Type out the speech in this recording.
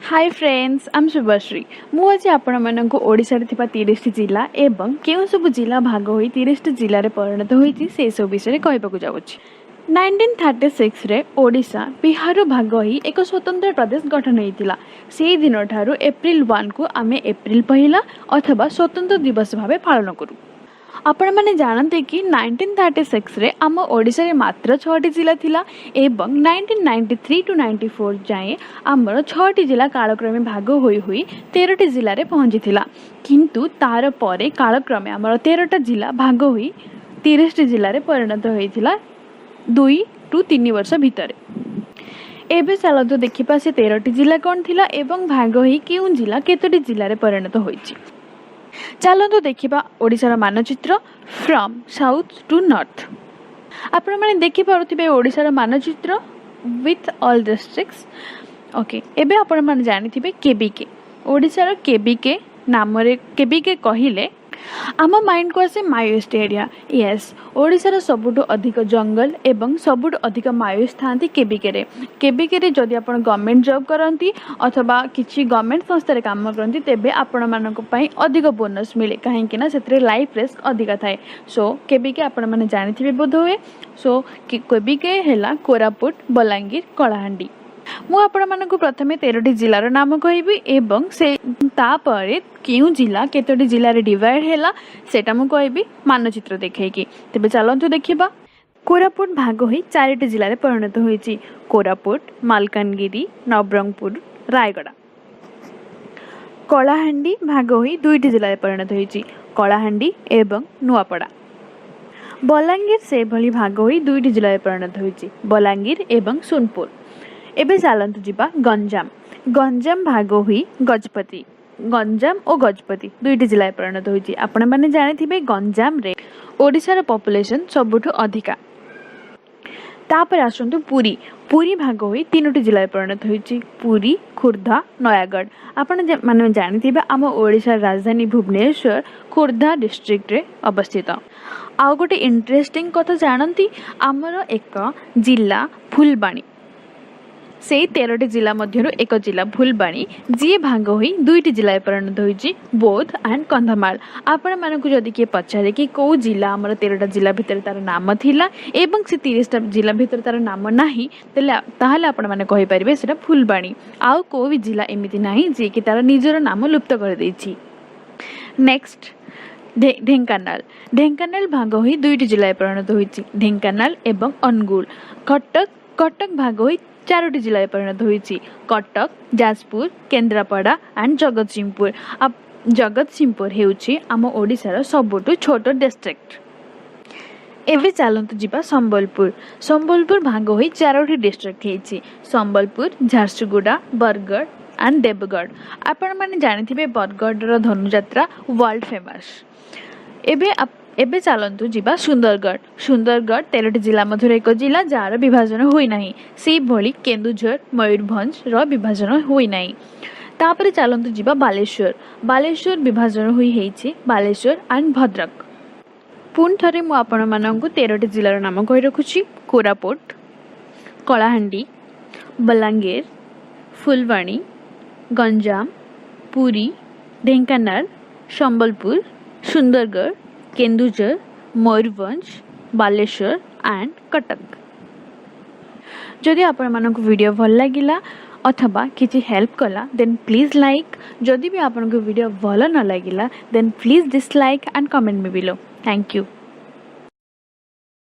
Hi friends, I'm Subhashree. ମୁଁ ଆଜି ଆପଣମାନଙ୍କୁ ଓଡ଼ିଶାରେ ଥିବା 30ଟି ଜିଲ୍ଲା ଏବଂ କେଉଁ ସବୁ ଜିଲ୍ଲା ଭାଗ ହୋଇ 30ଟି ଜିଲ୍ଲାରେ ପରିଣତ ହୋଇଛି, ସେସବୁ ବିଷୟରେ କହିବାକୁ ଯାଉଛି। 1936ରେ ଓଡ଼ିଶା ବିହାରରୁ ଭାଗ ହୋଇ ଏକ ସ୍ୱତନ୍ତ୍ର ପ୍ରଦେଶ ଗଠନ ହୋଇଥିଲା। ସେଇ ଦିନଠାରୁ ଏପ୍ରିଲ 1କୁ ଆମେ ଏପ୍ରିଲ ପହିଲା ଅଥବା ସ୍ୱତନ୍ତ୍ର ଦିବସ ଭାବେ ପାଳନ କରୁ। ଆପଣମାନେ ଜାଣନ୍ତି କି 1936ରେ ଆମ ଓଡ଼ିଶାରେ ମାତ୍ର ଛଅଟି ଜିଲ୍ଲା ଥିଲା ଏବଂ 1993 to 94 ଯାଏଁ ଆମର ଛଅଟି ଜିଲ୍ଲା କାଳକ୍ରମେ ଭାଗ ହୋଇ ହୋଇ 13ଟି ଜିଲ୍ଲାରେ ପହଞ୍ଚିଥିଲା। କିନ୍ତୁ ତାର ପରେ କାଳକ୍ରମେ ଆମର 13ଟା ଜିଲ୍ଲା ଭାଗ ହୋଇ 30ଟି ଜିଲ୍ଲାରେ ପରିଣତ ହୋଇଥିଲା 2 ଟୁ 3 ବର୍ଷ ଭିତରେ। ଏବେ ଚାଲନ୍ତୁ ଦେଖିବା ସେ 13ଟି ଜିଲ୍ଲା କ'ଣ ଥିଲା ଏବଂ ଭାଗ ହୋଇ କେଉଁ ଜିଲ୍ଲା କେତୋଟି ଜିଲ୍ଲାରେ ପରିଣତ ହୋଇଛି। ଚାଲନ୍ତୁ ଦେଖିବା ଓଡ଼ିଶାର ମାନଚିତ୍ର ଫ୍ରମ୍ ସାଉଥ୍ ଟୁ ନର୍ଥ। ଆପଣମାନେ ଦେଖିପାରୁଥିବେ ଓଡ଼ିଶାର ମାନଚିତ୍ର ୱିଥ୍ ଅଲ୍ ଡିଷ୍ଟ୍ରିକ୍ଟସ୍। ଓକେ, ଏବେ ଆପଣମାନେ ଜାଣିଥିବେ କେବିକେ। ଓଡ଼ିଶାର କେବିକେ ନାମରେ, କେବିକେ କହିଲେ ଆମ ମାଇଣ୍ଡକୁ ଆସେ ମାଓଇଷ୍ଟ ଏରିଆ। ୟେସ୍, ଓଡ଼ିଶାର ସବୁଠୁ ଅଧିକ ଜଙ୍ଗଲ ଏବଂ ସବୁଠୁ ଅଧିକ ମାଓଇଷ୍ଟ ଥାଆନ୍ତି କେବିକେରେ। କେବିକେରେ ଯଦି ଆପଣ ଗଭର୍ଣ୍ଣମେଣ୍ଟ ଜବ୍ କରନ୍ତି ଅଥବା କିଛି ଗଭର୍ଣ୍ଣମେଣ୍ଟ ସଂସ୍ଥାରେ କାମ କରନ୍ତି, ତେବେ ଆପଣମାନଙ୍କ ପାଇଁ ଅଧିକ ବୋନସ୍ ମିଳେ, କାହିଁକି ନା ସେଥିରେ ଲାଇଫ୍ ରିସ୍କ ଅଧିକା ଥାଏ। ସୋ କେବିକେ ଆପଣମାନେ ଜାଣିଥିବେ ବୋଧହୁଏ। ସୋ କେବିକେ ହେଲା କୋରାପୁଟ, ବଲାଙ୍ଗୀର, କଳାହାଣ୍ଡି। ମୁଁ ଆପଣମାନଙ୍କୁ ପ୍ରଥମେ 13ଟି ଜିଲ୍ଲାର ନାମ କହିବି ଏବଂ ସେ ତାପରେ କେଉଁ ଜିଲ୍ଲା କେତୋଟି ଜିଲ୍ଲାରେ ଡିଭାଇଡ଼ ହେଲା, ସେଇଟା ମୁଁ କହିବି ମାନଚିତ୍ର ଦେଖେଇକି। ତେବେ ଚାଲନ୍ତୁ ଦେଖିବା। କୋରାପୁଟ ଭାଗ ହୋଇ ଚାରିଟି ଜିଲ୍ଲାରେ ପରିଣତ ହୋଇଛି: କୋରାପୁଟ, ମାଲକାନଗିରି, ନବରଙ୍ଗପୁର, ରାୟଗଡ଼ା। କଳାହାଣ୍ଡି ଭାଗ ହୋଇ ଦୁଇଟି ଜିଲ୍ଲାରେ ପରିଣତ ହୋଇଛି, କଳାହାଣ୍ଡି ଏବଂ ନୂଆପଡ଼ା। ବଲାଙ୍ଗୀର ସେଭଳି ଭାଗ ହୋଇ ଦୁଇଟି ଜିଲ୍ଲାରେ ପରିଣତ ହୋଇଛି, ବଲାଙ୍ଗୀର ଏବଂ ସୋନପୁର। ଏବେ ଚାଲନ୍ତୁ ଯିବା ଗଞ୍ଜାମ। ଗଞ୍ଜାମ ଭାଗ ହୋଇ ଗଜପତି, ଗଞ୍ଜାମ ଓ ଗଜପତି ଦୁଇଟି ଜିଲ୍ଲାରେ ପରିଣତ ହୋଇଛି। ଆପଣମାନେ ଜାଣିଥିବେ, ଗଞ୍ଜାମରେ ଓଡ଼ିଶାର ପପୁଲେସନ୍ ସବୁଠୁ ଅଧିକା। ତାପରେ ଆସନ୍ତୁ ପୁରୀ। ପୁରୀ ଭାଗ ହୋଇ ତିନୋଟି ଜିଲ୍ଲାରେ ପରିଣତ ହୋଇଛି: ପୁରୀ, ଖୋର୍ଦ୍ଧା, ନୟାଗଡ଼। ଆପଣ ମାନେ ଜାଣିଥିବେ, ଆମ ଓଡ଼ିଶାର ରାଜଧାନୀ ଭୁବନେଶ୍ୱର ଖୋର୍ଦ୍ଧା ଡିଷ୍ଟ୍ରିକ୍ଟରେ ଅବସ୍ଥିତ। ଆଉ ଗୋଟେ ଇଣ୍ଟରେଷ୍ଟିଂ କଥା ଜାଣନ୍ତି? ଆମର ଏକ ଜିଲ୍ଲା ଫୁଲବାଣୀ, ସେଇ 13ଟି ଜିଲ୍ଲା ମଧ୍ୟରୁ ଏକ ଜିଲ୍ଲା ଫୁଲବାଣୀ, ଯିଏ ଭାଗ ହୋଇ ଦୁଇଟି ଜିଲ୍ଲାରେ ପରିଣତ ହୋଇଛି, ବୌଦ୍ଧ ଆଣ୍ଡ କନ୍ଧମାଳ। ଆପଣମାନଙ୍କୁ ଯଦି କିଏ ପଚାରେ କି କେଉଁ ଜିଲ୍ଲା ଆମର 13ଟା ଜିଲ୍ଲା ଭିତରେ ତା'ର ନାମ ଥିଲା ଏବଂ ସେ 30ଟା ଜିଲ୍ଲା ଭିତରେ ତା'ର ନାମ ନାହିଁ, ତାହେଲେ ଆପଣମାନେ କହିପାରିବେ ସେଇଟା ଫୁଲବାଣୀ। ଆଉ କେଉଁ ବି ଜିଲ୍ଲା ଏମିତି ନାହିଁ ଯିଏକି ତା'ର ନିଜର ନାମ ଲୁପ୍ତ କରିଦେଇଛି। ନେକ୍ସଟ ଢେଙ୍କାନାଳ। ଢେଙ୍କାନାଳ ଭାଗ ହୋଇ ଦୁଇଟି ଜିଲ୍ଲାରେ ପରିଣତ ହୋଇଛି, ଢେଙ୍କାନାଳ ଏବଂ ଅନୁଗୁଳ। କଟକ। କଟକ ଭାଗ ହୋଇ ଚାରୋଟି ଜିଲ୍ଲାରେ ପରିଣତ ହୋଇଛି: କଟକ, ଯାଜପୁର, କେନ୍ଦ୍ରାପଡ଼ା ଆଣ୍ଡ ଜଗତସିଂହପୁର। ଜଗତସିଂହପୁର ହେଉଛି ଆମ ଓଡ଼ିଶାର ସବୁଠୁ ଛୋଟ ଡିଷ୍ଟ୍ରିକ୍ଟ। ଏବେ ଚାଲନ୍ତୁ ଯିବା ସମ୍ବଲପୁର। ସମ୍ବଲପୁର ଭାଗ ହୋଇ ଚାରୋଟି ଡିଷ୍ଟ୍ରିକ୍ଟ ହେଇଛି: ସମ୍ବଲପୁର, ଝାରସୁଗୁଡ଼ା, ବରଗଡ଼ ଆଣ୍ଡ ଦେବଗଡ଼। ଆପଣମାନେ ଜାଣିଥିବେ, ବରଗଡ଼ର ଧନୁଯାତ୍ରା ୱାର୍ଲଡ ଫେମସ୍। ଏବେ ଚାଲନ୍ତୁ ଯିବା ସୁନ୍ଦରଗଡ଼। ସୁନ୍ଦରଗଡ଼ 13ଟି ଜିଲ୍ଲା ମଧ୍ୟରୁ ଏକ ଜିଲ୍ଲା ଯାହାର ବିଭାଜନ ହୋଇନାହିଁ। ସେଇଭଳି କେନ୍ଦୁଝର, ମୟୂରଭଞ୍ଜର ବିଭାଜନ ହୋଇନାହିଁ। ତାପରେ ଚାଲନ୍ତୁ ଯିବା ବାଲେଶ୍ୱର। ବାଲେଶ୍ୱର ବିଭାଜନ ହୋଇ ହେଇଛି ବାଲେଶ୍ୱର ଆଣ୍ଡ ଭଦ୍ରକ। ପୁଣି ଥରେ ମୁଁ ଆପଣମାନଙ୍କୁ 13ଟି ଜିଲ୍ଲାର ନାମ କହି ରଖୁଛି: କୋରାପୁଟ, କଳାହାଣ୍ଡି, ବଲାଙ୍ଗୀର, ଫୁଲବାଣୀ, ଗଞ୍ଜାମ, ପୁରୀ, ଢେଙ୍କାନାଳ, ସମ୍ବଲପୁର, ସୁନ୍ଦରଗଡ଼, କେନ୍ଦୁଝର, ମୟୂରଭଞ୍ଜ, ବାଲେଶ୍ୱର ଆଣ୍ଡ କଟକ। ଯଦି ଆପଣମାନଙ୍କୁ ଭିଡ଼ିଓ ଭଲ ଲାଗିଲା ଅଥବା କିଛି ହେଲ୍ପ କଲା, ଦେନ୍ ପ୍ଲିଜ୍ ଲାଇକ୍। ଯଦି ବି ଆପଣଙ୍କୁ ଭିଡ଼ିଓ ଭଲ ନ ଲାଗିଲା, then please dislike and comment me below. Thank you.